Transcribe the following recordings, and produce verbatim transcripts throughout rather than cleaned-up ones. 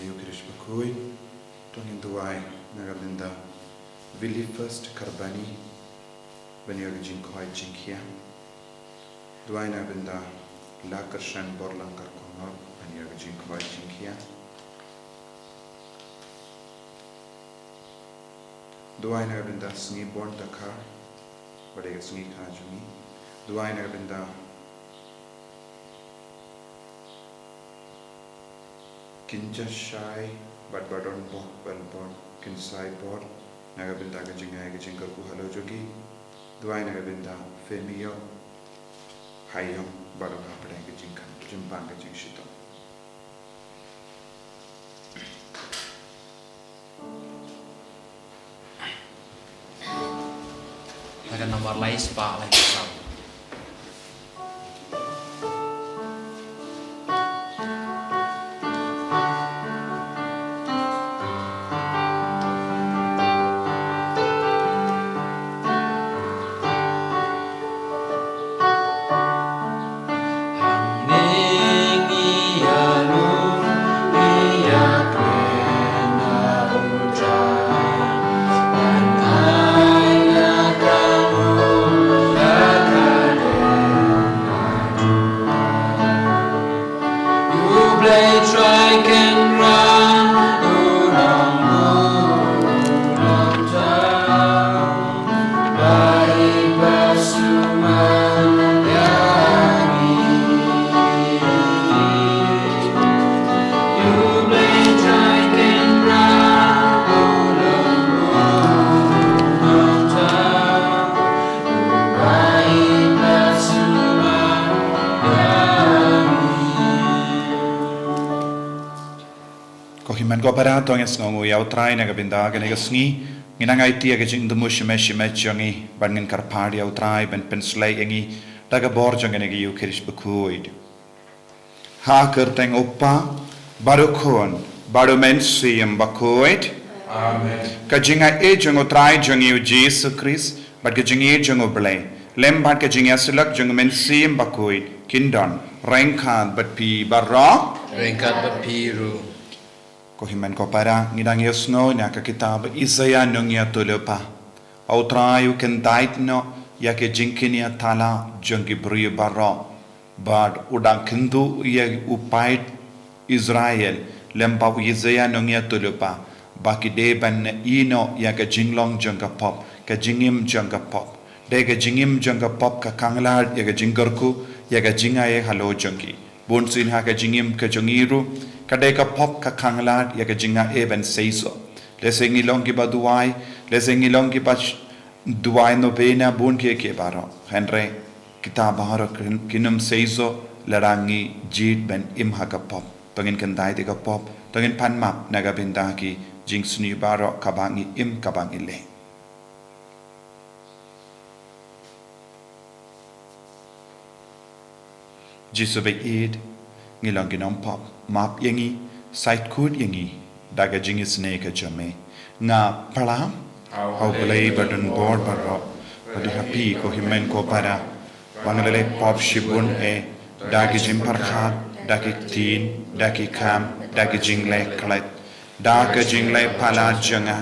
Ïa u Khrist bakhuid. To ngin duwai na ka bynta Willie First Karbani ban ïoh ka jingkhwai jingkhia. Duwai na ka bynta Lakyrshan Borlang Kharkongor ban ïoh ka jingkhwai jingkhia. Duwai na ka bynta Sngi Born Dkhar, ba dei ka sngi kha jong ngi. Duwai na ka bynta Kynja Shai bad Badon Bor, Badon Bor, Kynja Shai Bor, na ka bynta ka jingai ka jingkyrkhu halor jong ki. Duwai na ka bynta Femio Hayong, ba don hapdeng ka jingkhang, jingpang ka jingshitom. Ka number lai spah lai spah. Ko hynmen ko para, to ngin sngewnguh ïa U Trai na ka bynta kane ka sngi. Ngin nang aiti ïa ka jingthmu shimet shimet jong ngi, ban ngin kyrpad ïa U Trai ban pynshlei ïa ngi da ka bor jong kane ka Ïukharist bakhuid. Ha ka kyrteng U Kpa, bad U Khun, bad U Mynsiem Bakhuid. Amen. Ka jingaiei jong U Trai jong ngi U Jisu Khrist, bad ka jingïeit jong U Blei, lem bad ka jingïasyllok jong U Mynsiem Bakhuid, kin don ryngkat bad phi baroh. Ryngkat bad phi ruh. Ko hynmen ko para, ngi dang ïohsngew na ka kitab Isaïah nongïathuhlypa. U Trai u kyndait noh ïa ki jingkñia thala jong ki briew baroh. Bad u dang kynduh ïa u paid Israel, lem bad u Isaïah nongïathuhlypa, ba ki dei ban ïehnoh ïa ka jinglong jong ka pop, ka jingim jong ka pop. Dei ka jingim jong ka pop ka khang lad ïa ka jingkyrkhu, ïa ka jingaiei halor jong ki. Bunsien ha ka jingim ka jong ngi ruh, ka dei ka pop ka khang lad ïa ka jingaiei ban seisoh. Lehse ngi long kiba duwai, lehse ngi long kiba sh-, duwai novena bun kiei kiei baroh. Hynrei kita baroh kin, kin ym seisoh lada ngi jied ban im ha ka pop. To ngin kyndait ïa ka pop, to ngin pan map na ka bynta ki jingsniew baroh kaba ngi im, kaba ngi leh. Jisu baieit, ngi long ki nongpop, map ïa ngi, sait kut ïa ngi da ka jingisynei ka jong me. Nga pyrshah ha U Blei badonbor baroh, bad ha phi ko hynmen ko para, ba nga la leh pop shibun eh, da ki jingpyrkhat, da ki ktien, da ki kam, da ki jingleh khlem, da ka jingleh palat jong nga,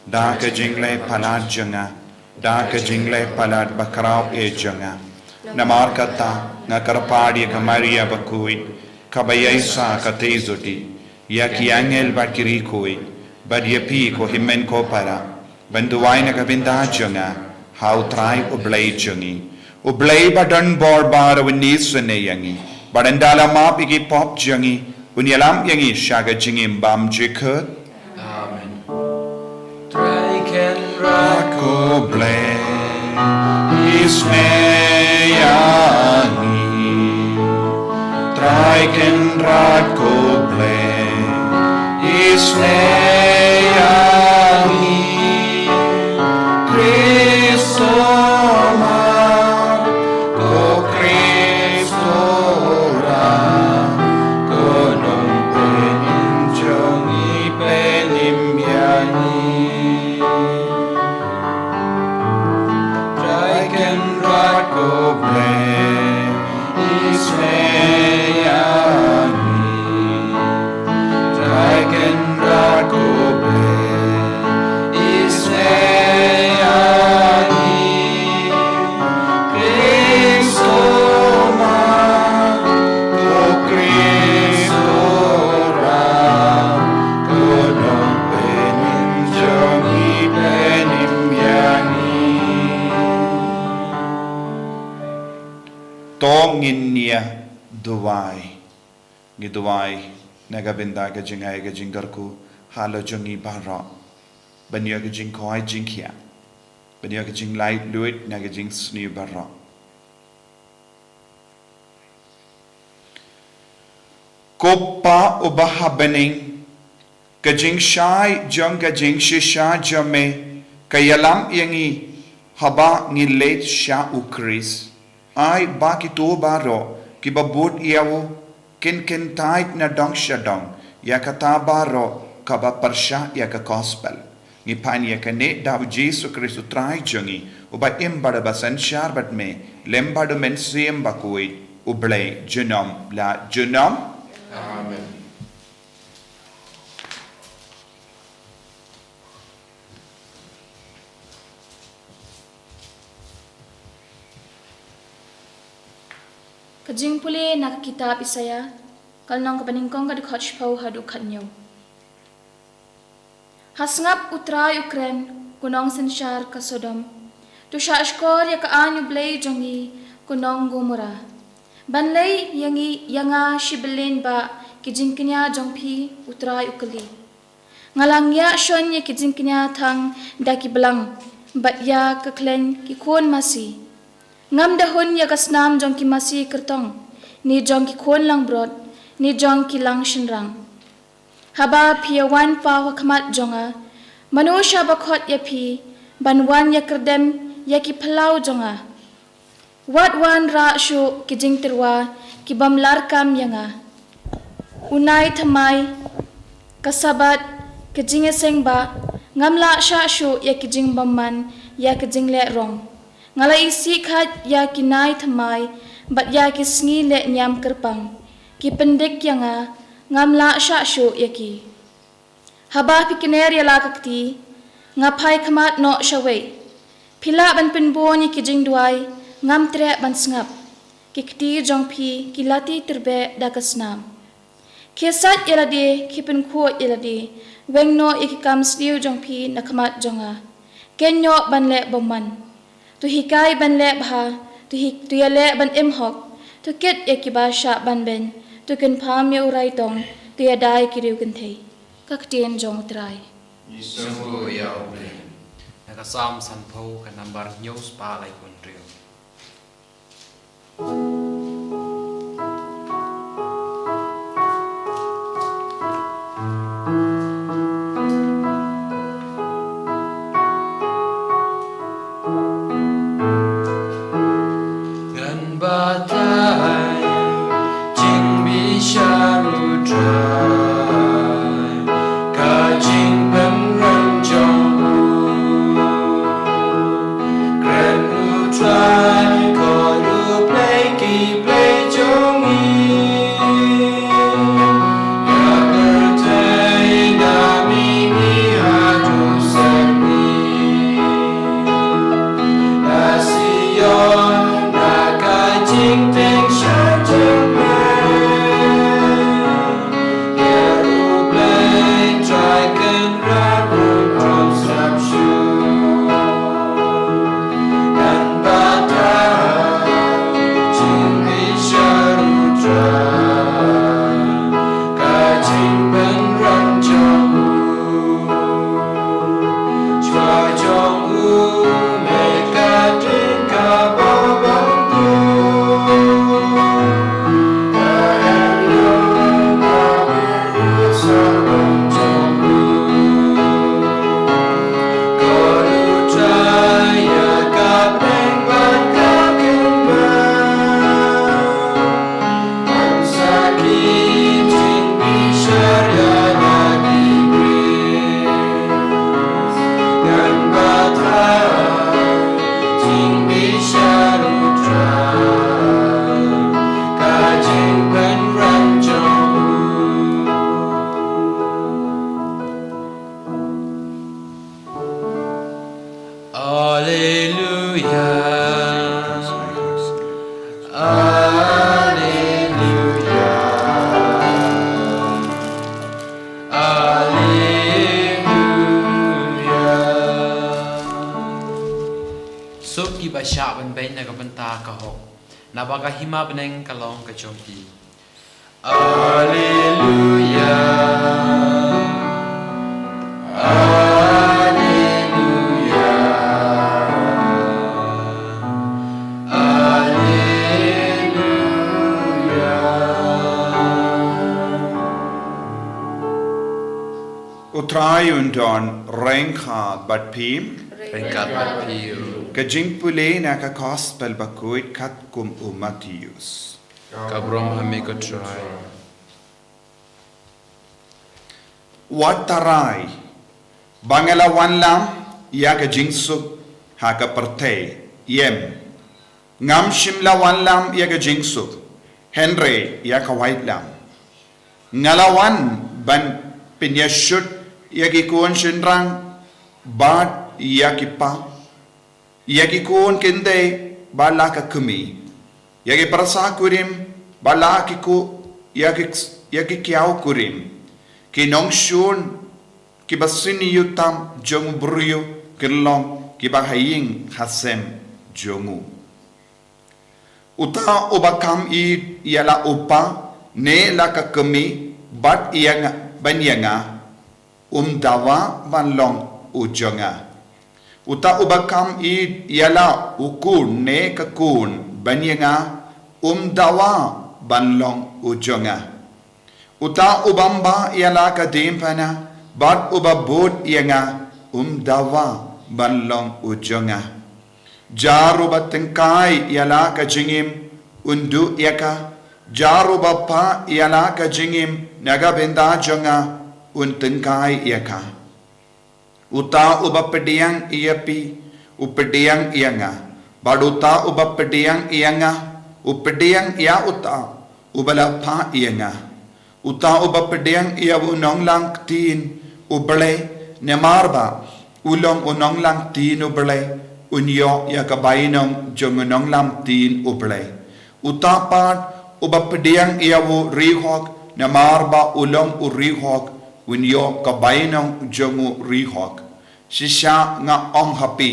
da ka jingleh palat jong nga, da ka jingleh palat bakhraw eh jong nga. Namar kata nga kyrpad ïa ka Maria bakhuid, kaba ïaishah katei jong ngi, ïa ki angel bad ki riewkhuid, bad ïa phi ko hynmen ko para, ban duwai na ka bynta jong nga ha U Trai U Blei jong ngi. U Blei badonbor baroh un isynei ïa ngi, bad un da la map ïa ki pop jong ngi, un ïalam ïa ngi sha ka jingim bymjukut. Amen. Trai Kynrad ko Blei, isynei ïa ngi. Trai Kynrad ko Blei, isynei ïa ngi. Khrist, map ko Khrist, rat ko Nongpynim jong ngi, pynim ïa ngi. Trai Kynrad ko Blei, isynei ïa ngi. Trai ngin ïa duwai. Ngi duwai na ka bynta ka jingai ka jingkyrkhu ha la jong ngi baroh. Ban ïoh ka jingkhawai jingkhiah. Ban ïoh ka jinglaitluid na ka jingsniew baroh. Ko Pa uba ha bneng, ka jingshai jong ka jingshisha jong me ka ïalam ïa ngi haba ngi leit sha U Khrist. Ai ba kito baroh kiba bud ïa u kin kyntait na dong sha dong ïa kata baroh kaba pyrshah ïa ka gospel. Ngi pan ïa kane da U Jisu Khrist U Trai jong ngi, uba im bad uba synshar bad me, lem bad U Mynsiem Bakhuid, U Blei junom la junom. Amen. Ka jingpule na ka kitab Isaïah, ka lynnong kaba nyngkong, ka dkhot shiphew haduh khathynñiew. Ha sngap U Trai u kren, ko nongsynshar ka Sodom. To shahshkor ïa ka aiñ U Blei jong ngi, ko nong Gomorrah. Ban leh ïa ngi, ïa nga shibylliñ ba ki jingkñia jong phi, U Trai u kylli. Nga la ngiah shon ïa ki jingkñia thang da ki blang, bad ïa ka khleiñ ki khun masi. Ngam da hun ïa ka snam jong ki masi kyrtong, ne jong ki khun langbrot, ne jong ki lang shynrang. Haba phi ïa wan paw ha khmat jong nga, mano shah ba khot ïa phi ban wan ïa kyrdem ïa ki phyllaw jong nga? Wat wan rah shuh ki jingtyrwa ki bym larkam ïa nga. U nai thymmai, ka Sabbath, ka jingïaseng ba, ngam lah shah shuh ïa ki jingbymman, ïa ki jingleh rong. Nga la isih khat ïa ki nai thymmai bad ïa ki sngi leh niam kyrpang. Ki pyndik ïa nga, ngam lah shah shuh ïa ki. Haba phi kner ïa la ka kti, nga phai khmat noh shawei. Phi lah ban pynbun ïa ki jingduwai, ngam treh ban sngap. Ki kti jong phi ki lati tyrbeh da ka snam. Khie sait ïa lade, khie pynkhuid ïa lade, weng noh ïa ki kam sniew jong phi na khmat jong nga. Kynnoh ban leh bymman. To hikai ban leh bha, to hi-, to ïaleh ban im hok, to kit ïa kiba shah ban beiñ, to kynpham ïa u raitong, to ïada ïa ki riewkynthei. Ka ktien jong U Trai. Ngi sngewbha ïa U Blei. Na ka Salm sanphew, ka nambar hynñiew spah laiphew hynriew. Ngan batai jingbishar U Trai, ka jingpynran jong u. Kren U Trai, ko U Blei ki blei jong ngi. Ïa pyrthei na mihngi haduh sepngi. Na Sion na ka jingteng sha jingmut. Ïa U Blei Trai Kynrad un rung sngap shuh. Ngan batai jingbishar U Trai, ka jingpynran jong u. Shuwa jong u mei ka ding kaba bang duh. Ka hynñiew ka byrngem sa bang jong u. Ko U Trai ïa ka bneng bad ka kynmaw. Ngan sakhi jingbishar ïa la ki briew. Ngan batai jingbishar U Trai, ka jingpynran jong u. Alleluia. Alleluia. Alleluia. Suk kiba shah ban beiñ na ka bynta ka hok. Naba ka hima bneng ka long ka jong phi. Alleluia. Alleluia. Alleluia. U Trai un don ryngkat bad phi. Ryngkat bad phi ruh. Ka jingpule na ka Gospel bakhuid katkum u Mathaios. Ka burom ha me ko Trai. Wat tharai ba nga la wanlam ïa ka jingsuk ha ka pyrthei, em. Ngam shym la wanlam ïa ka jingsuk, hynrei ïa ka waitlam. Nga la wan ban pynïashut ïa ki khun shynrang bad ïa ki kpa, ïa ki khun kynthei bad la ka kmie, ïa ki pyrsa kurim bad la ki ku, ïa ki, ïa ki kiaw kurim. Ki nongshun kiba shaniah tam jong u briew kin long kiba ha ïing ha sem jong u. Uta uba kham ïeit ïa la u kpa ne la ka kmie bad ïa nga, ban ïa nga, um dawa ban long u jong nga. Uta uba kham ïeit ïa la u khun ne ka khun ban ïa nga, um dawa ban long u jong nga. Uta u bym bah ïa la ka diengphna bad u babud ïa nga, um dawa ban long u jong nga. Jar uba tyngkai ïa la ka jingim, un duh ïa ka. Jar uba phah ïa la ka jingim na ka bynta jong nga, un tyngkai ïa ka. Uta uba pdiang ïa phi, u pdiang ïa nga. Bad uta uba pdiang ïa nga, u pdiang ïa uta uba la phah ïa nga. Uta uba pdiang ïa u nonglang ktien U Blei, namar ba u long u nonglang ktien U Blei, un ïoh ïa ka bainong jong u nonglang ktien U Blei. Uta pat uba pdiang ïa u riewhok, namar ba u long u riewhok, un ïoh ka bainong jong u riewhok. Shisha nga ong ha phi,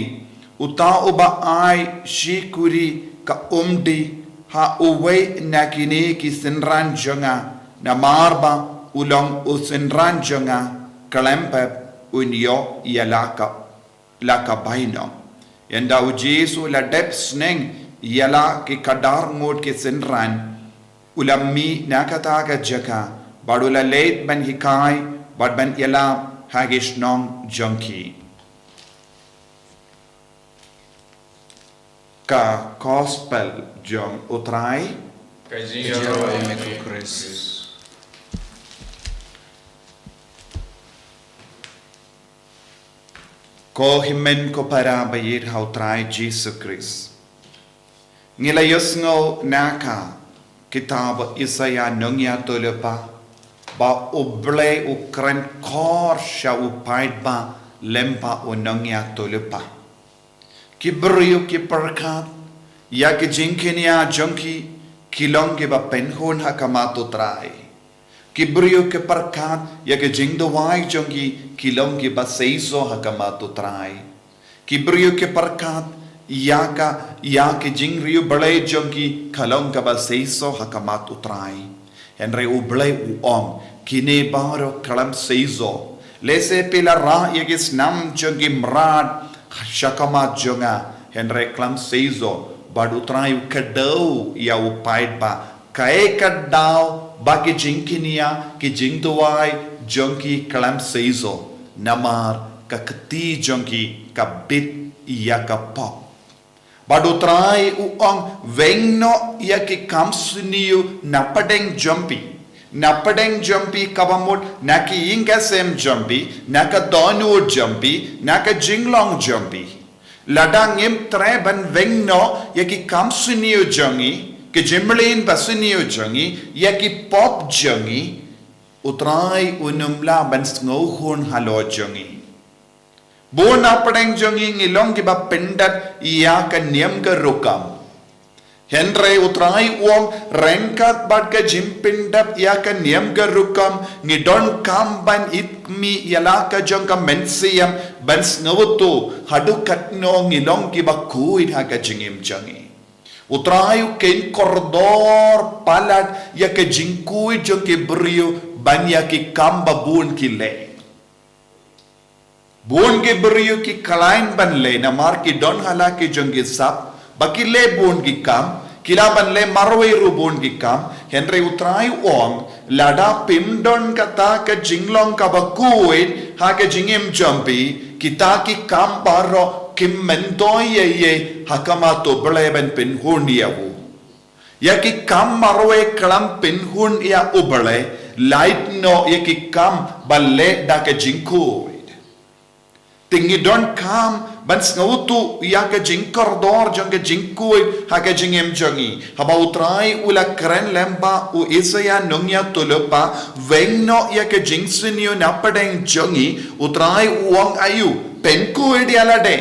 uta uba ai shi kuri ka umdih ha uwei na kine ki synran jong nga, namar ba u long u synran jong nga, khlem pep un ïoh ïa la ka, la ka bainong. Ynda u Jisu u la dep sneng ïa la ki khadar ngut ki synran, u la mih na kata ka jaka, bad u la leit ban hikai bad ban ïalap ha ki shnong jong ki. Ka Gospel jong U Trai. Ka jingïaroh ïa me ko Khrist. Ko hynmen ko para ba ïeit ha U Trai Jisu Khrist. Ngi la ïohsngew na ka kitab Isaïah nongïathuhlypa, ba U Blei u kren khor sha u paidbah lyngba u nongïathuhlypa. Ki briew ki pyrkhat ïa ki jingkñia jong ki, ki long kiba pynhun ha khmat U Trai. Ki briew ki pyrkhat ïa ki jingduwai jong ki, ki long kiba seisoh ha khmat U Trai. Ki briew ki pyrkhat ïa ka, ïa ki jingriewblei jong ki, ka long kaba seisoh ha khmat U Trai. Hynrei U Blei u ong, kine baroh khlem seisoh. Lehse phi la rah ïa ki snam jong ki mrad sha khmat jong nga, hynrei khlem seisoh. Bad U Trai u kdew ïa u paidbah, kaei ka daw ba ki jingkñia, ki jingduwai jong ki khlem seisoh, namar ka kti jong ki ka bit ïa ka pop. Bad U Trai u ong, weng noh ïa ki kam sniew na pdeng jong phi, na pdeng jong phi kaba mut na ki ïing ki sem jong phi, na ka dohnud jong phi, na ka jinglong jong phi. Lada ngim treh ban weng noh ïa ki kam sniew jong ngi, ki jingmlien ba sniew jong ngi, ïa ki pop jong ngi, U Trai un ym lah ban sngewhun halor jong ngi. Bun na pdeng jong ngi ngi long kiba pyndep ïa ka niam ka rukom. Hynrei U Trai u ong, ryngkat bad ka jingpyndep ïa ka niam ka rukom, ngi donkam ban ïit khmih ïa la ka jong ka mynsiem, ban sngewthuh haduh katno ngi long kiba khuid ha ka jingim jong ngi. U Trai u kheiñ kordor palat ïa ka jingkhuid jong ki briew ban ïa ki kam ba bun ki leh. Bun ki briew ki khlaiñ ban leh namar ki don ha la ki jong ki sap ba ki leh bun ki kam, ki lah ban leh marwei ruh bun ki kam. Hynrei U Trai u ong, lada phim don kata ka jinglong kaba khuid ha ka jingim jong phi, kita ki kam baroh kim myntoi ei ei ha khmat U Blei ban pynhun ïa u. Ïa ki kam marwei khlem pynhun ïa U Blei, lait noh ïa ki kam ba leh da ka jingkhuid. Te ngi donkam ban sngewthuh ïa ka jingkordor jong ka jingkhuid ha ka jingim jong ngi. Haba U Trai u la kren lem bad u Isaïah nongïathuhlypa, weng noh ïa ka jingsniew na pdeng jong ngi, U Trai u ong aïu, pynkhuid ïa lade.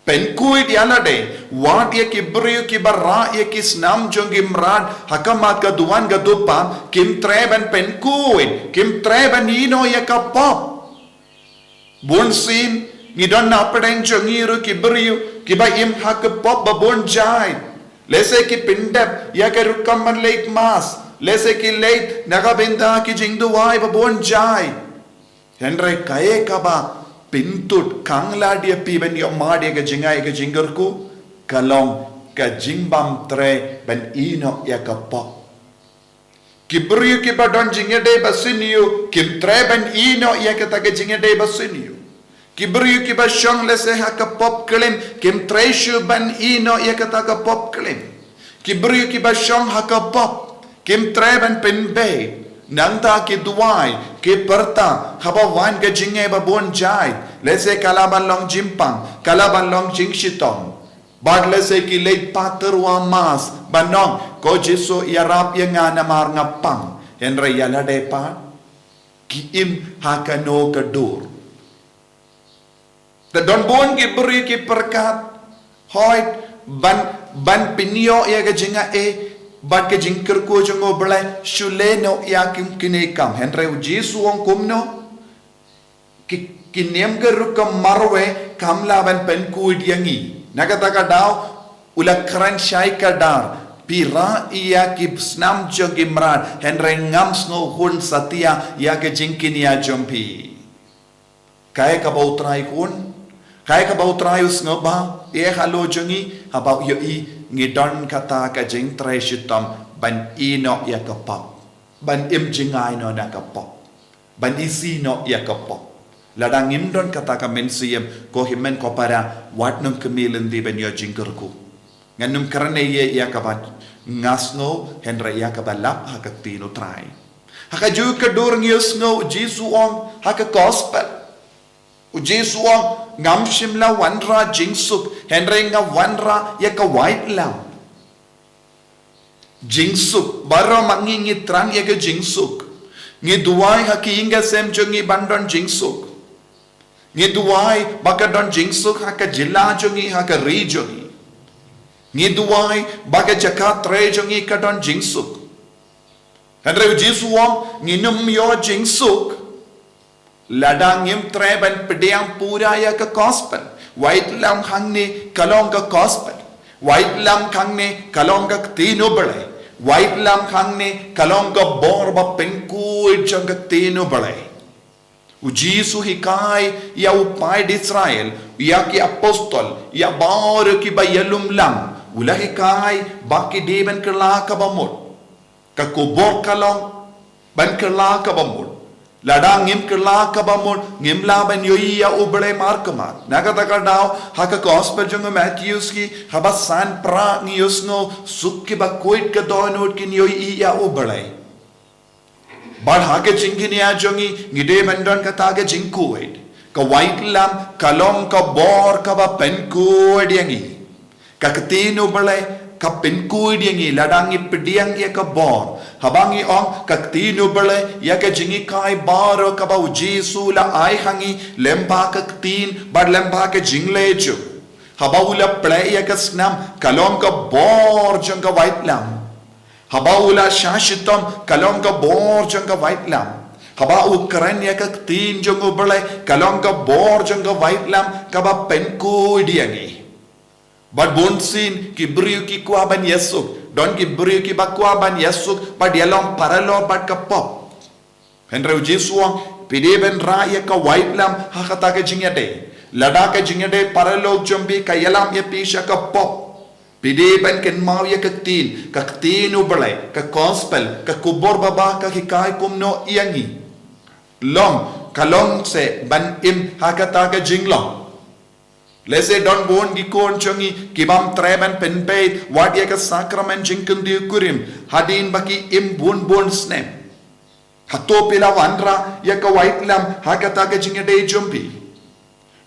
Pynkhuid ïa lade, wat ïa ki briew kiba rah ïa ki snam jong ki mrad ha khmat ka duwan ka dupa, kim treh ban pynkhuid, kim treh ban ïehnoh ïa ka pop. Bun sien, ngi don na pdeng jong ngi ruh ki briew kiba im ha ka pop ba bun jait. Lehse ki pyndep ïa ka rukom ban leit mass, lehse ki leit na ka bynta ki jingduwai ba bun jait. Hynrei kaei kaba pynthut khang lad ïa phi ban ïoh mad ïa ka jingai ka jingkyrkhu, ka long ka jingbym treh ban ïehnoh ïa ka pop. Ki briew kiba don jingïadei ba sniew, kim treh ban ïehnoh ïa kata ka jingïadei ba sniew. Ki briew kiba shong lehse ha ka pop klim, kim treh shuh ban ïehnoh ïa kata ka pop klim. Ki briew kiba shong ha ka pop, kim treh ban pynbeit. Nangta ki duwai, ki pyrta, haba wan ka jingai ba bun jait. Lehse ka lah ban long jingpang, ka lah ban long jingshitom. Bad lehse ki leit pat tyrwa mass, ban ong, ko Jisu ïarap ïa nga namar nga pang. Hynrei ïa lade pat, ki im ha kano ka dur. Te don bun ki briew ki pyrkhat, hooid, ban, ban pynïoh ïa ka jingai, bad ka jingkyrkhu jong U Blei, shu leh noh ïa ki, kine ki kam. Hynrei U Jisu u ong kumno, ki, ki niam ka rukom marwei, kam lah ban pynkhuid ïa ngi. Na kata ka daw, u la kren shai kdar, phi rah ïa ki snam jong ki mrad, hynrei ngam sngewhun satia ïa ka jingkñia jong phi. Kaei kaba U Trai u khun, kaei kaba U Trai u sngewbha ïa halor jong ngi, haba u ïohi ngi don kata ka jingtrei shitom ban ïehnoh ïa ka pop, ban im jngai noh na ka pop, ban isih noh ïa ka pop. Lada ngim don kata ka mynsiem, ko hynmen ko para, wat nym kmie lynti ban ïoh jingkyrkhu. Ngan nym kren ei ei ïa kaba nga sngew, hynrei ïa kaba lap ha ka ktien U Trai. Ha kajuh ka dur ngi ïohsngew U Jisu u ong ha ka gospel. U Jisu u ong, ngam shym la wanrah jingsuk, hynrei nga wanrah ïa ka waitlam. Jingsuk, baroh ma ngi ngi thrang ïa ka jingsuk. Ngi duwai ha ka ïing ka sem jong ngi ban don jingsuk. Ngi duwai ba ka don jingsuk ha ka jylla jong ngi, ha ka ri jong ngi. Ngi duwai ba ka jaka trei jong ngi ka don jingsuk. Hynrei U Jisu u ong, ngin ym ïoh jingsuk lada ngim treh ban pdiang pura ïa ka gospel. Waitlam hangne ka long ka gospel. Waitlam hangne ka long ka ktien U Blei. Waitlam hangne ka long ka bor ba pynkhuid jong ka ktien U Blei. U Jisu u hikai ïa u paid Israel, ïa ki apostol, ïa baroh kiba ïalum lang, u la hikai ba ki dei ban kylla kaba mut. Ka khubor ka long ban kylla kaba mut. Lada ngim kylla kaba mut, ngim lah ban ïohi ïa U Blei markhmat. Na kata ka daw, ha ka gospel jong u Mathaios, haba san phra ngi ïohsngew, suk kiba khuid ka dohnud kin ïohi ïa U Blei. Bad ha ka jingkñia jong ngi, ngi dei ban don kata ka jingkhuid. Ka waitlam ka long ka bor kaba pynkhuid ïa ngi. Ka ktien U Blei ka pynkhuid ïa ngi lada ngi pdiang ïa ka bor. Haba ngi ong ka ktien U Blei, ïa ka jinghikai baroh kaba U Jisu u la ai ha ngi lyngba ka ktien bad lyngba ka jingleh jong u. Haba u la plie ïa ka snam, ka long ka bor jong ka waitlam. Haba u la shah shitom, ka long ka bor jong ka waitlam. Haba u kren ïa ka ktien jong U Blei, ka long ka bor jong ka waitlam kaba pynkhuid ïa ngi. Bad bun sien ki briew ki kwah ban ïasuk. Don ki briew kiba kwah ban ïasuk bad ïalong paralok bad ka pop. Hynrei u Jisu u ong, phi dei ban rah ïa ka waitlam ha kata ka jingïadei. Lada ka jingïadei paralok jong phi ka ïalam ïa phi sha ka pop, phi dei ban kynmaw ïa ka ktien, ka ktien U Blei, ka gospel, ka khubor babha ka hikai kumno ïa ngi. Long, ka long seh ban im ha kata ka jinglong. Lehse don bun ki khun jong ngi ki bym treh ban pynbeit wat ïa ka sakramen jingkyntiew kurim hadien ba ki im bun bun snem. Hato phi la wanrah ïa ka waitlam ha kata ka jingïadei jong phi?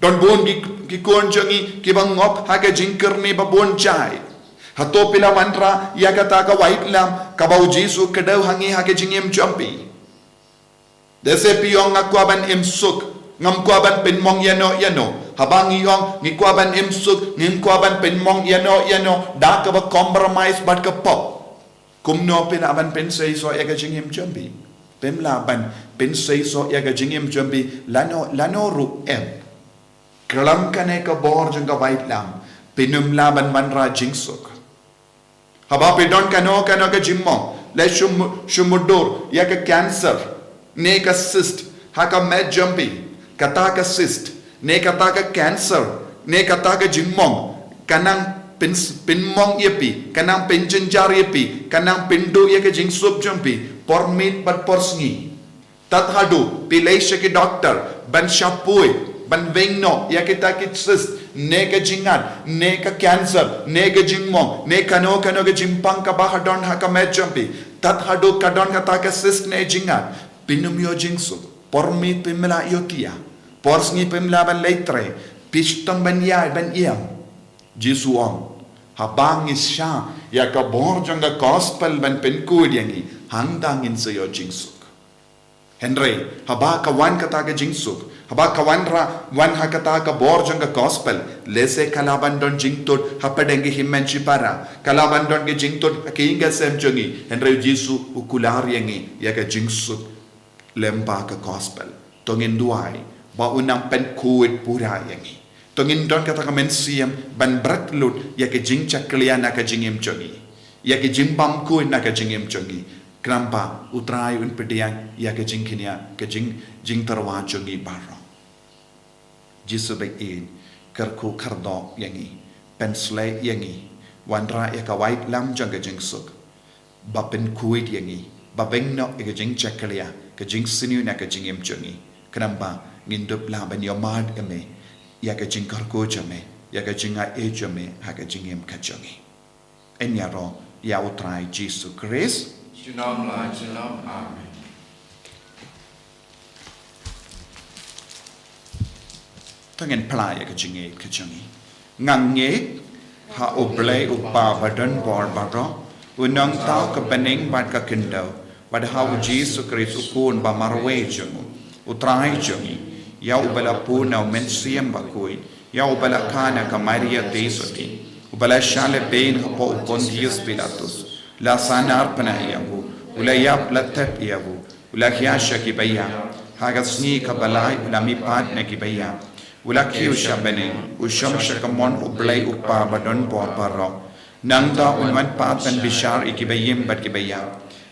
Don bun ki, ki khun jong ngi kiba ngop ha ka jingkyrni ba bun jait. Hato phi la wanrah ïa kata ka waitlam kaba u Jisu u kdew ha ngi ha ka jingim jong phi? Lehse phi ong, nga kwah ban im suk, ngam kwah ban pynmong ïano ïano. Haba ngi ong ngi kwah ban im suk, ngim kwah ban pynmong ïano ïano, da kaba compromise bad ka pop. Kumno phi lah ban pynseisoh ïa ka jingim jong phi? Phim lah ban pynseisoh ïa ka jingim jong phi lano lano ruh em. Khlem kane ka bor jong ka waitlam, phin ym lah ban wanrah jingsuk. Haba phi don kano kano ka jingmong, lehse shu mu-, shu mudui ïa ka cancer ne ka cyst ha ka met jong phi. Kata ka cyst ne kata ka cancer ne kata ka jingmong ka nang pyn-, pynmong ïa phi, ka nang pynjynjar ïa phi, ka nang pynduh ïa ka jingsuk jong phi por miet bad por sngi. Tad haduh phi leit sha ki doktor ban shah poi, ban weng noh ïa kita ki cyst, ne ka jingat, ne ka cancer, ne ka jingmong, ne kano kano ka jingpang kaba ha don ha ka met jong phi. Tad haduh ka don kata ka cyst ne jingat, phin ym ïoh jingsuk. Por miet phim lah ïohthiah, por sngi phim lah ban leit trei, phi shitom ban ïaid ban ïam. Jisu u ong, haba ngi shah ïa ka bor jong ka gospel ban pynkhuid ïa ngi, hangta ngin sa ïoh jingsuk. Hynrei haba ka wan kata ka jingsuk, haba ka wanrah, wan ha kata ka bor jong ka gospel, lehse ka lah ban don jingtud hapdeng ki hynmen shipara, ka lah ban don ki jingtud ha ki ïing ki sem jong ngi, hynrei u Jisu u kular ïa ngi ïa ka jingsuk lyngba ka gospel. To ngin duwai ba un nang pynkhuid pura ïa ngi. To ngin don kata ka mynsiem ban bret lut ïa ka jingjakhlia na ka jingim jong ngi, ïa ka jingbymkhuid na ka jingim jong ngi. Khnang ba u Trai un pdiang ïa ka jingkñia, ka jing, jingtyrwa jong ngi baroh. Jisu ba ïeit, kyrkhu kyrdoh ïa ngi, pynshlei ïa ngi, wanrah ïa ka waitlam jong ka jingsuk, ba pynkhuid ïa ngi, ba weng noh ïa ka jingjakhlia, ka jingsniew na ka jingim jong ngi. Khnang ba ngin dup lah ban ïohmad ïa me, ïa ka jingkyrkhu jong me, ïa ka jingai jong me ha ka jingim ka jong ngi. Yn ïaroh ïa u Trai Jisu Khrist. Junom la junom. Amen. To ngin phla ïa ka jingngeit ka jong ngi. Nga ngeit ha U Blei U Kpa badonbor baroh, U Nongthaw ka bneng bad ka khyndew, bad ha U Jisu Khrist U Khun ba marwei jong U, U Trai jong ngi, ïa uba la pun na U Mynsiem Bakhuid, ïa uba la kha na ka Maria Theisotti, uba la shah lehbeiñ hapoh u Pontius Pilatus, la sahnarphna ïa u, u la ïap, la thep ïa u, u la hiar sha kiba ïap, ha ka sngi kaba lai u la mihpat na kiba ïap, u la kiew sha bneng, u shong sha kamon U Blei U Kpa badonbor baroh. Nangta un wan pat ban bishar ïa kiba im bad kiba ïap.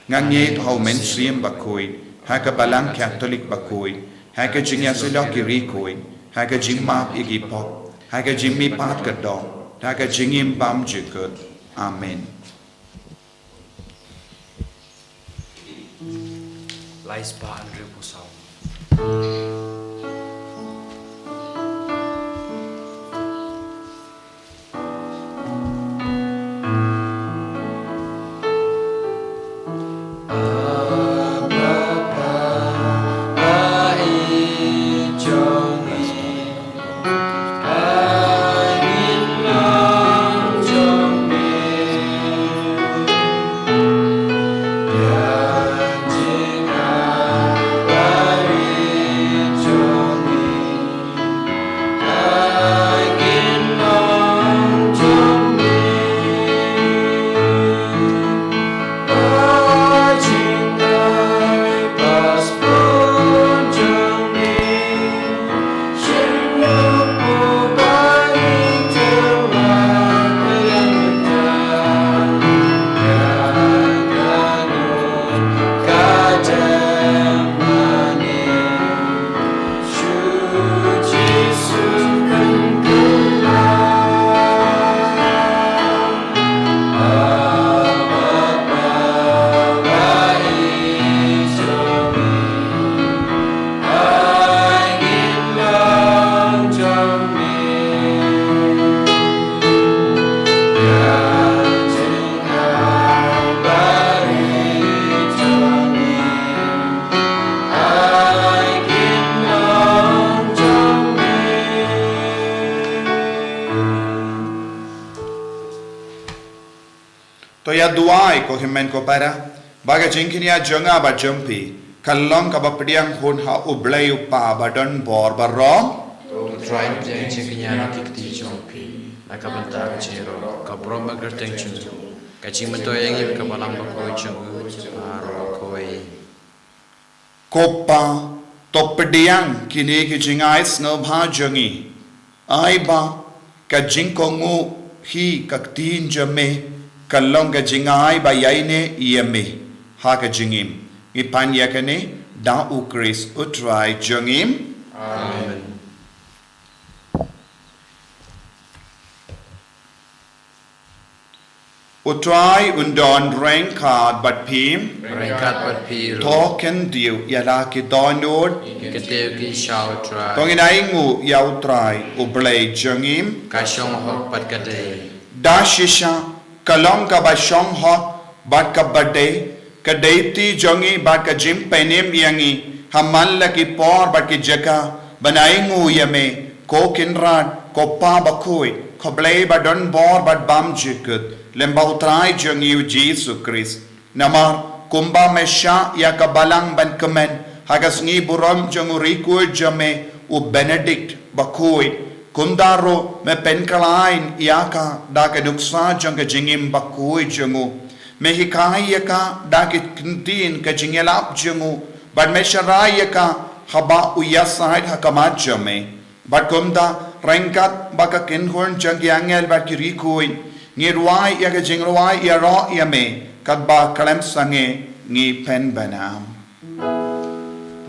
Nga ngeit ha U Mynsiem Bakhuid, ha ka Balang Katholik bakhuid, ha ka jingïasyllok ki riewkhuid, ha ka jingmap ïa ki pop, ha ka jingmihpat ka doh, ha ka jingim bymjukut. Amen. Lai spah hynriewphew saw. To ïa duwai ko hynmen ko para, ba ka jingkñia jong nga bad jong phi kan long kaba pdiang hun ha U Blei U Kpa ba don bor baroh. To U Trai un pdiang jingkñia na ki kti jong phi na ka bynta ka jingïaroh ka burom ba kyrteng jong u, ka jingmyntoi ïa ngi bad ka balang bakhuid jong u baroh kawei. Ko Pa, to pdiang kine ki jingai sngewbha jong ngi. Ai ba ka jingkohnguh hi ka ktien jong me kan long ka jingai ba ïaineh ïa me ha ka jingim. Ngi pan ïa kane da U Khrist U Trai jong ngi. Amen. U Trai un don ryngkat bad phi. Ryngkat bad phi ruh. To kyndit ïa la ki dohnud. Ki kyntiew ki sha U Trai. To ngin ainguh ïa U Trai U Blei jong ngi. Ka shong hok bad ka dei. Da shisha ka long kaba shong hok bad kaba dei, ka dei ti jong ngi bad ka jingpynim ïa ngi ha man la ki por bad ki jaka ban ainguh ïa me, ko Kynrad, ko Pa bakhuid, ko Blei ba don bor bad bymjukut, lem bad U Trai jong ngi U Jisu Khrist. Namar kumba me shah ïa ka balang ban kmen ha ka sngi burom jong u riew khuid jong me U Benedict bakhuid, kumta ruh me pynkhlaiñ ïa ka da ka nuksa jong ka jingim bakhuid jong u. Me hikai ïa ka da ki ktien ka jingïalap jong u, bad me sharai ïa ka haba u ïasaid ha khmat jong me. Bad kumta, ryngkat bad ka kynhun jong ki angel bad ki riew khuid, ngi rwai ïa ka jingrwai ïaroh ïa me katba khlem sangeh. Ngi pynbna.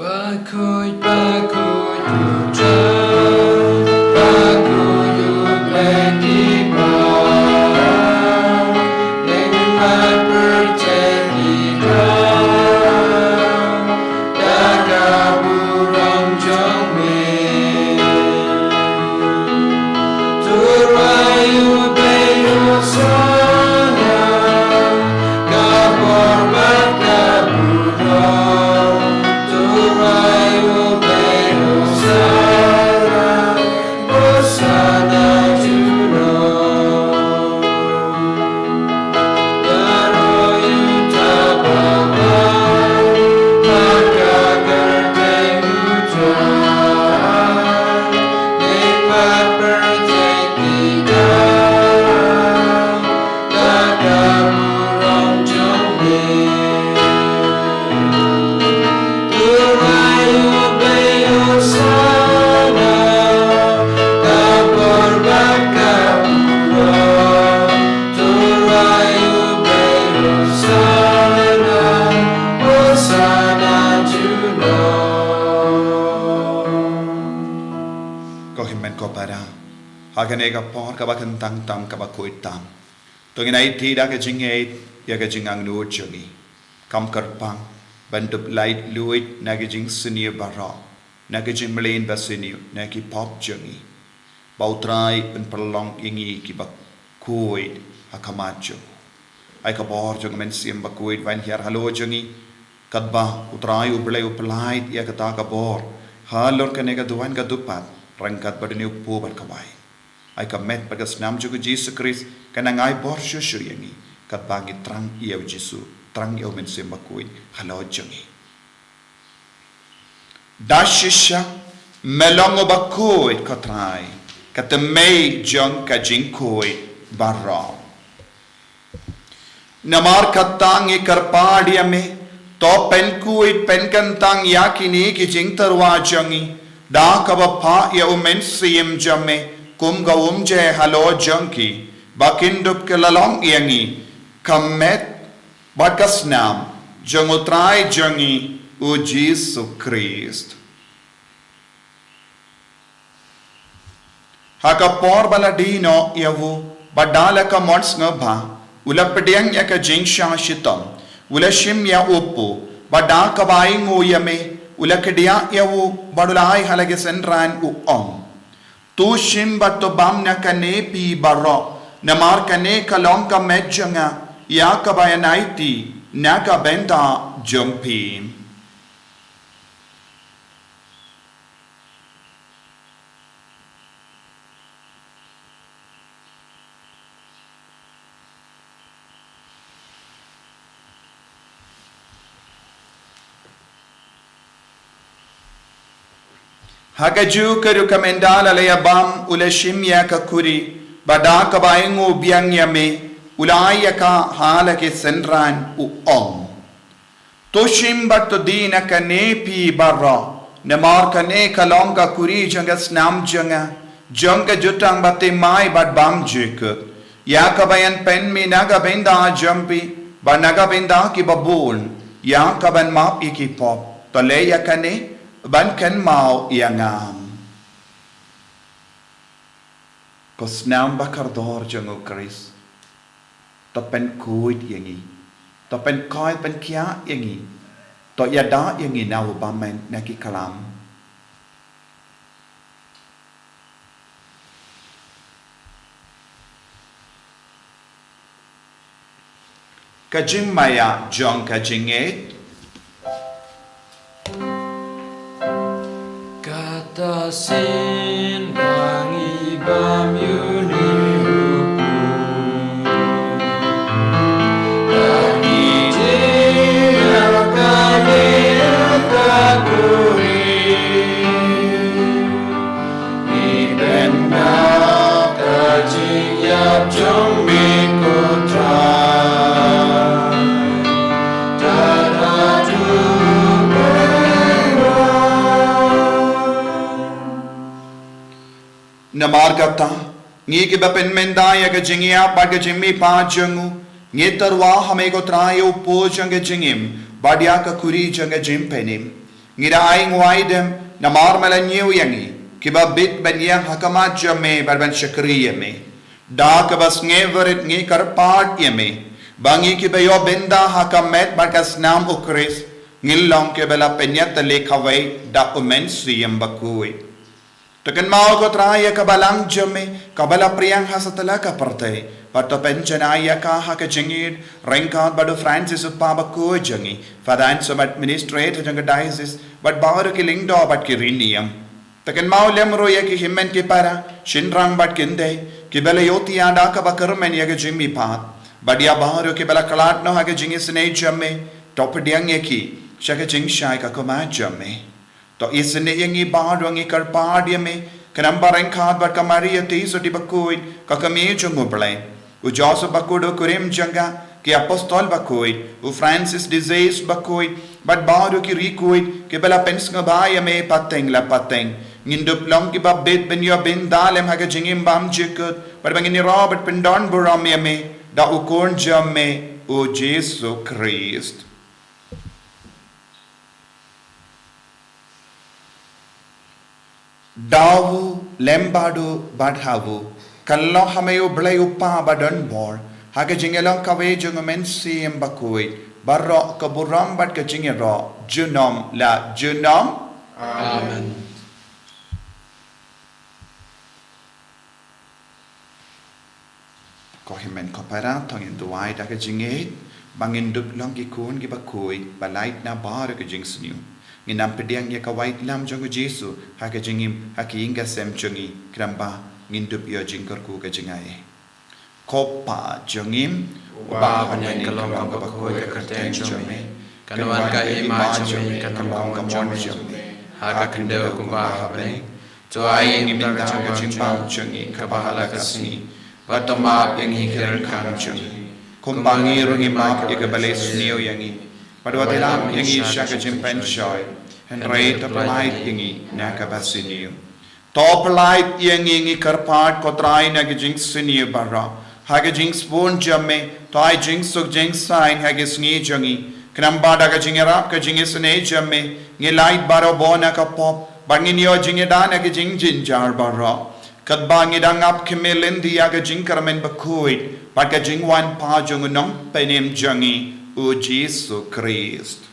Bakhuid, bakhuid U Trai, bakhuid U Blei ki ba, lyngba pyrthei ki dap da ka burom jong me. To rwai U Blei Hosana, ka bor bad ka burom. To rwai U Blei Hosana, Hosana junom. Ïaroh ïa uta uba wan ha ka kyrteng U Trai, lyngba pyrthei ki dap da ka burom jong me. To rwai U Blei Hosana, ka bor bad ka burom. To rwai U Blei Hosana, Hosana junom. Ko hynmen ko para, ha kane ka por kaba kyntang tam kaba khuid tam, to ngin aiti da ka jingngeit ïa ka jingangnud jong ngi. Kam kyrpang ban dup lait luid na ki jingsniew baroh, na ki jingmlien basniew, na ki pop jong ngi, ba U Trai un pynlong ïa ngi kiba khuid ha khmat jong u. Ai ka bor jong U Mynsiem Bakhuid ban hiar halor jong ngi, katba U Trai U Blei u pyllait ïa kata ka bor halor kane ka duwan ka dupat, ryngkat bad une u kpu bad ka waiñ. Ai ka met bad ka snam jong U Jisu Khrist kan nang ai bor shuh shuh ïa ngi, katba ngi thrang ïa U Jisu, thrang ïa U Mynsiem Bakhuid halor jong ngi. Da shisha me long uba khuid, ko Trai, ka tymmen jong ka jingkhuid baroh. Namar kata ngi kyrpad ïa me, to pynkhuid pynkyntang ïa kine ki jingtyrwa jong ngi da kaba phah ïa U Mynsiem jong me kum ka umjai halor jong ki, ba kin dup ki la long ïa ngi ka met bad ka snam jong U Trai jong ngi U Jisu Khrist. Ha ka por ba la die noh ïa u, bad da la ka mon sngewbha, u la pdiang ïa ka jingshah shitom, u la shim ïa u kpu, bad da kaba ainguh ïa me, u la kdiah ïa u, bad u la ai ha la ki synran, u ong: To shim bad to bam na kane phi baroh, namar kane ka long ka met jong nga, ïa kaba ngan aiti na ka bynta jong phi. Ha kajuh ka rukom ynda la leit ïabam u la shim ïa ka khuri, bad da kaba ainguh biang ïa me, u la ai ïa ka ha la ki synran u ong: To shim bad to die na kane phi baroh, namar kane ka long ka khuri jong ka snam jong nga, jong ka jutang baptisma bad bam jingkut. Ïa kaba yn pynmih na ka bynta jong phi bad na ka bynta ki babun, ïa kaban map ïa ki pop. To leh ïa kane ban kynmaw ïa nga. Ka snam ba kordor jong u Khrist. To pynkhuid ïa ngi. To pynkhuid pynkhiah ïa ngi. To ïada ïa ngi na u bymman na ki klam. Ka jingmaïa jong ka jingngeit. Kata shisien ba ngi bam ïa une u khun, ba ngi die na kane ka khuri. Ngi bynta ka jingïap jong me ko Trai. Tada tu bynta. Namar kata, ngi kiba pynmynta ïa ka jingïap bad ka jingmihpat jong u, ngi tyrwa ha me ko Trai, u Pop jong ka jingim, bad ïa ka khuri jong ka jingpynim. Ngi da ai nguaidem, namar me la ñiew ïa ngi, kiba bit ban ïeng ha khmat jong me, bad ban shakri ïa me. Da kaba sngewrit ngi kyrpad ïa me, ba ngi kiba ïoh bynta ha ka met bad ka snam u Khrist, ngin long kiba la pynïatylli kawei da u Mynsiem Bakhuid. To kynmaw ko Trai ïa ka balang jong me, kaba la pdiang ha satlak ka pyrthei. Bad to pynjanai ïa ka ha ka jingïeit ryngkat bad u Francis u Pop bakhuid jong ngi, Father Anselm administrator jong ka diocese, bad baroh ki lyngdoh bad ki riewniam. To kynmaw lem ruh ïa ki hynmen ki para, shynrang bad kynthei, kiba la ïohthiah da kaba kyrmen ïa ka jingmihpat. Bad ïa baroh kiba la khlad noh ha ka jingisynei jong me, to pdiang ïa ki sha ka jingshai ka khmat jong me. To isynei ïa ngi baroh, ngi kyrpad ïa me, khnang ba ryngkat bad ka Maria Theisotti bakhuid, ka kmie jong u Blei, u Joseph bakhuid u kurim jong ka, ki apostol bakhuid, u Francis de Assisi bakhuid, bad baroh ki riewkhuid kiba la pynsngewbha ïa me pateng la pateng, ngin dup long kiba bit ban ïoh bynta lem ha ka jingim bymjukut, bad ba ngin ïaroh bad pyndonburom ïa me da u Khun jong me, u Jisu Khrist. Da u, lem bad u, bad ha u, kyllon ha me u Blei u Kpa badonbor, ha ka jingïalong kawei jong u Mynsiem Bakhuid, baroh ka burom bad ka jingïaroh, junom la junom. Amen. Ko hynmen ko para, to ngin duwai da ka jingngeit, ba ngin dup long ki khun kiba khuid, ba lait na baroh ka jingsniew. Ngin ym pdiang ïa ka waitlam jong u Jisu ha ka jingim, ha ka ïing ka sem jong ngi, khnang ba ngin dup ïoh jingkyrkhu ka jingaiei. Ko Kpa jong ngi, uba ha bneng, ka long kaba khuid ka kyrteng jong me, kan wan ka hima jong me, kan long ka mon jong me ha ka khyndew kumba ha bneng. To ai ïa ngi mynta ka jingbam jong ngi kaba ha la ka sngi, bad to map ïa ngi ki ryngkat jong ngi, kumba ngi ruh ngi map ïa kiba leh sniew ïa ngi, bad wat ïalam ïa ngi sha ka jingpynshoi, hynrei to pyllait ïa ngi na kaba sniew. To pyllait ïa ngi, ngi kyrpad ko Trai, na ka jingsniew baroh. Ha ka jingsbun jong me, to ai jingsuk jingsaiñ ha ka sngi jong ngi, khnang ba da ka jingïarap ka jingisynei jong me, ngin lait barabor na ka pop, bad ngin ïoh jingïada na ka jingjynjar baroh. Katba ngi dang ap khmih lynti ïa ka jingkyrmen bakhuid bad ka jingwan pat jong u Nongpynim jong ngi, u Jisu Khrist.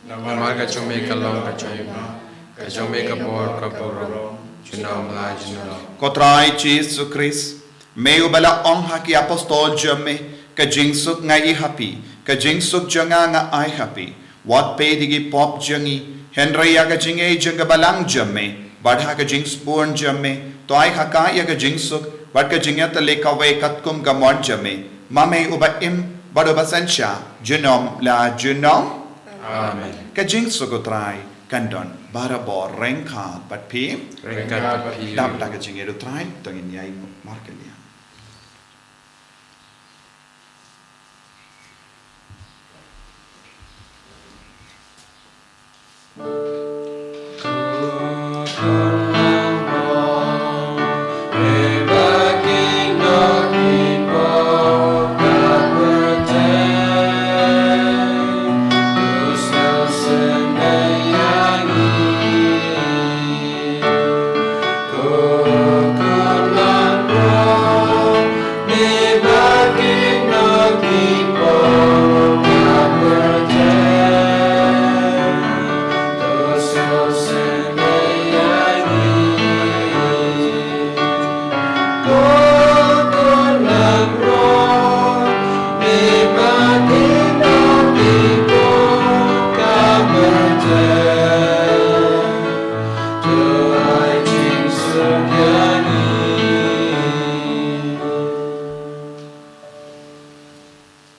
Namar ka jong me ka long ka jinghima, ka jong me ka bor, ka burom, junom la junom. Ko Trai Jisu Khrist, me uba la ong ha ki apostol jong me, ka jingsuk nga ïoh ha phi, ka jingsuk jong nga nga ai ha phi. Wat peit ïa ki pop jong ngi, hynrei ïa ka jingaiei jong ka balang jong me, bad ha ka jingsbun jong me, to ai ha ka ïa ka jingsuk bad ka jingïatylli kawei katkum ka mon jong me, ma me uba im bad uba synshar junom la junom. Amen. Ka jingsuk u Trai Kan don barabor ryngkat bad phi. Ryngkat bad phi. Dap da ka jingïaid u Trai, to ngin ïai markylliang.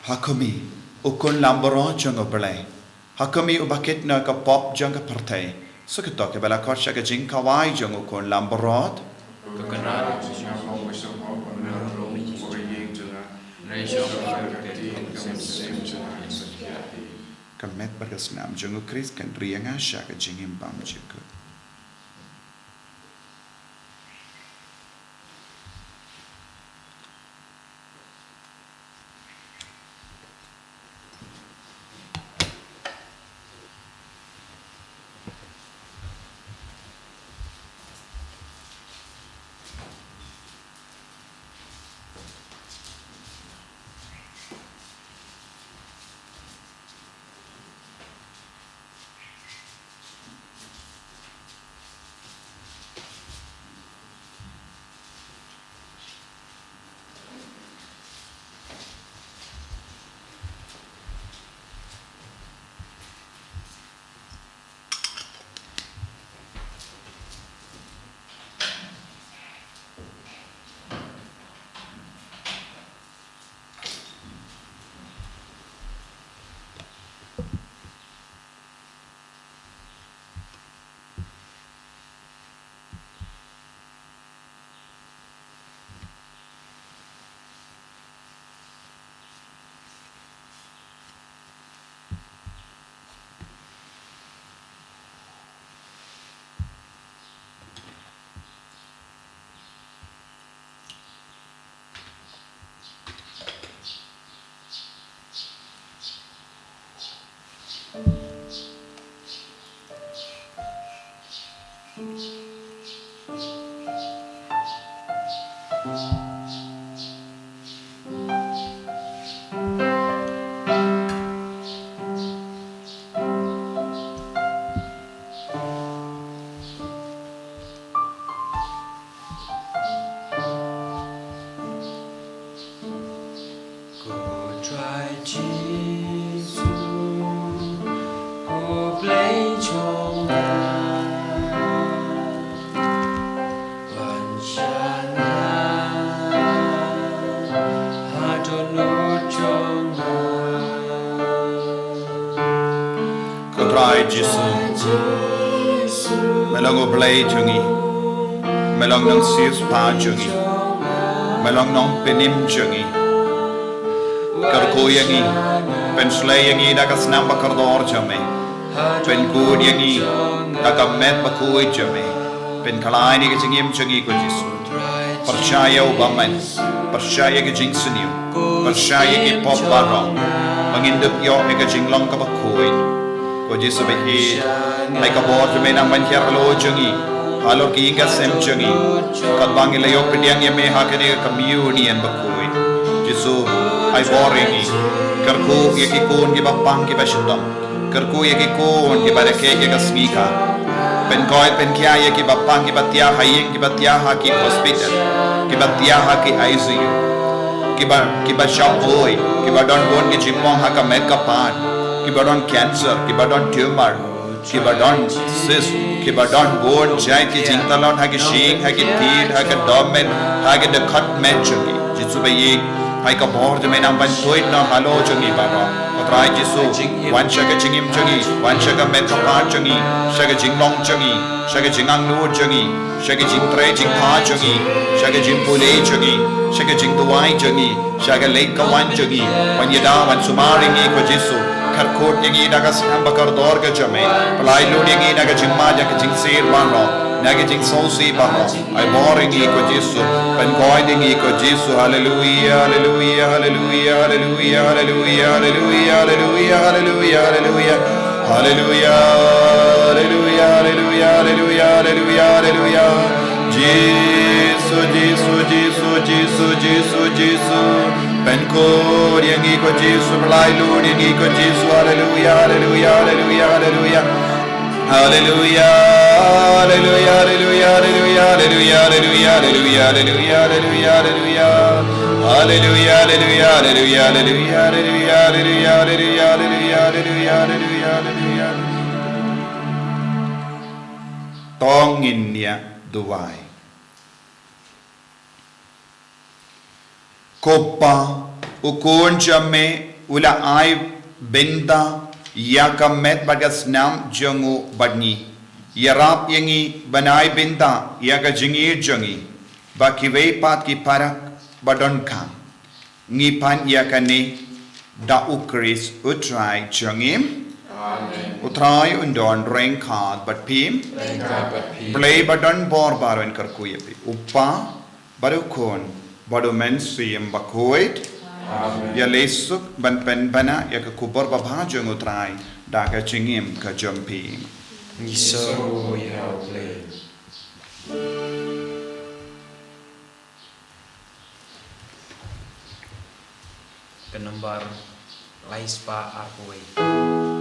Ha khmih, u khun lambaroh jong U Blei. Ha khmih uba kit na ka pop jong ka pyrthei. Sa kito kiba la khot sha ka jingkhawai jong u khun lambaroh. Ka met bad ka snam jong u Khrist kan ri ïa nga sha ka jingim bymjukut. Ko Trai Jisu, ko Blei jong nga, wan sha nga ha dohnud jong nga. Ko Trai Jisu, me long U Blei jong ngi, me long Nongsiewspah jong ngi, me long Nongpynim jong ngi. Kyrkhu ïa ngi, pynshlei ïa ngi da ka snam ba kordor jong me. Pynkhuid ïa ngi da ka met bakhuid jong me. Pynkhlaiñ ïa ka jingim jong ngi ko Jisu. Pyrshah ïa u bymman, pyrshah ïa ka jingsniew, pyrshah ïa ki pop baroh, ba ngin dup ïoh ïa ka jinglong kaba khuid. Ko Jisu ba ïeit, ai ka bor jong me nang ban hiar halor jong ngi, halor ki ïing ki sem jong ngi, katba ngi la ïoh pdiang ïa me ha kane ka communion bakhuid. Jisu, ai bor ïa ngi, kyrkhu ïa ki khun kiba pang kiba shitom. Kyrkhu ïa ki khun kiba rakhe ïa ka sngi ka. Pynkhuid pynkhia ïa kiba pang kiba thiah ha ïing, kiba thiah ha ki hospital, kiba thiah ha ki I C U, kiba, kiba shong bui, kiba don bun ki jingmong ha ka met ka phad, kiba don cancer, kiba don tumor, kiba don cyst, kiba don bun jait ki jingtalon ha ki shyieng, ha ki thied, ha ka dohmet, ha ka dkhot met jong ki. Jisu ba ïeit, Ai ka bor jong me nang ban tuid noh halor jong ngi baroh. Ko Trai Jisu, wan sha ka jingim jong ngi, wan sha ka met ka phad jong ngi, sha ka jinglong jong ngi, sha ka jingangnud jong ngi, sha ka jingtrei jingphah jong ngi, sha ka jingpule jong ngi, sha ka jingduwai jong ngi, sha ka leit ka wan jong ngi. Wan ïada, wan sumar ïa ngi ko Jisu. Kyrkhu ïa ngi da ka snem ba kordor ka jong me. Pynlait lut ïa ngi na ka jingmad, na ka jingsiew baroh, na ka jingsngewsih baroh. Ai bor ïa ngi ko Jisu. Pynkoit ïa ngi ko Jisu. Haleluia, haleluia, haleluia, haleluia. Haleluia, haleluia, haleluia, haleluia. Haleluia, haleluia, haleluia, haleluia, haleluia, haleluia. Jisu, Jisu, Jisu, Jisu, Jisu, Jisu. Pynkoit ïa ngi ko Jisu, pynlait lut ïa ngi ko Jisu. Haleluia, haleluia, haleluia, haleluia. Haleluia, haleluia, haleluia, haleluia, haleluia, haleluia, haleluia, haleluia, haleluia. Haleluia, haleluia, haleluia, haleluia, haleluia, haleluia, haleluia, haleluia, haleluia, haleluia. To ngin ïa duwai. Ko Pa, u Khun jong me u la ai bynta ïa ka met bad ka snam jong u bad ngi. Ïarap ïa ngi ban ai bynta ïa ka jingïeit jong ngi ba kiwei pat ki para ba donkam ngi pan ïa kane da U Khrist U Trai jong ngi. Amen. U Trai un don ryngkat bad phi. Ryngkat bad phi. Blei ba don bor baroh un kyrkhu ïa phi. U Pa, bad u Khun, bad u Mynsiem Bakhuid. Amen. Ïaleh suk ban pynbna ïa ka khubor babha jong U Trai da ka jingim ka jong phi. Ngi sngewbha ïa U Blei. Ka nombar lai spah arphew wei.